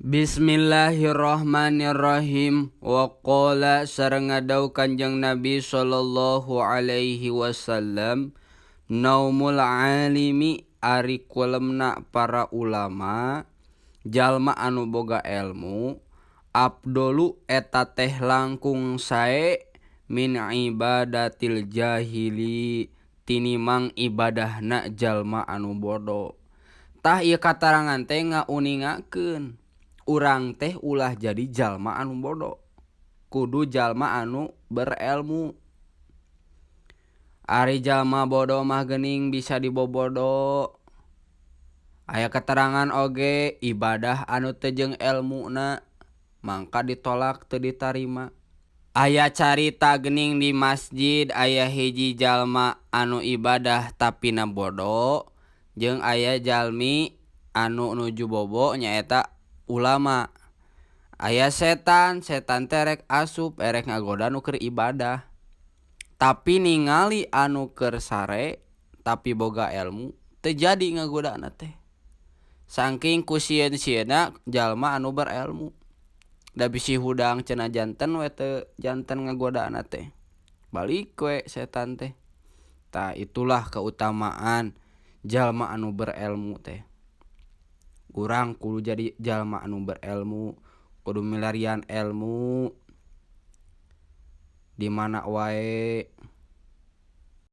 Bismillahirrahmanirrahim. Wa qala sareng ngadawuh Kanjeng Nabi sallallahu alaihi wasallam, naumul alimi ari kulemna para ulama jalma anu boga elmu afdolu eta teh langkung sae min ibadatil jahili tinimang ibadahna jalma anu bodo. Tah ieu katarangan teh ngauningakeun urang teh ulah jadi jalma anu bodoh, kudu jalma anu berelmu. Ari jalma bodoh mah geuning bisa dibobodo. Aya keterangan oge ibadah anu teu jeung elmuna mangka ditolak teu ditarima. Aya carita geuning di masjid aya hiji jalma anu ibadah tapi na bodoh jeung aya jalmi anu nuju bobo nyaeta ulama. Aya setan, setan teh rek asup erek ngagoda nu keur ibadah tapi ningali anu keur sare tapi boga elmu teu jadi ngagodana teh saking ku sieun-sieunna jalma anu berelmu. Da bisi hudang cenah janten we teu janten ngagodana teh balik we setan teh. Tah itulah keutamaan jalma anu berelmu teh. Urang kudu jadi jalma anu berelmu, kudu milarian elmu di mana wae.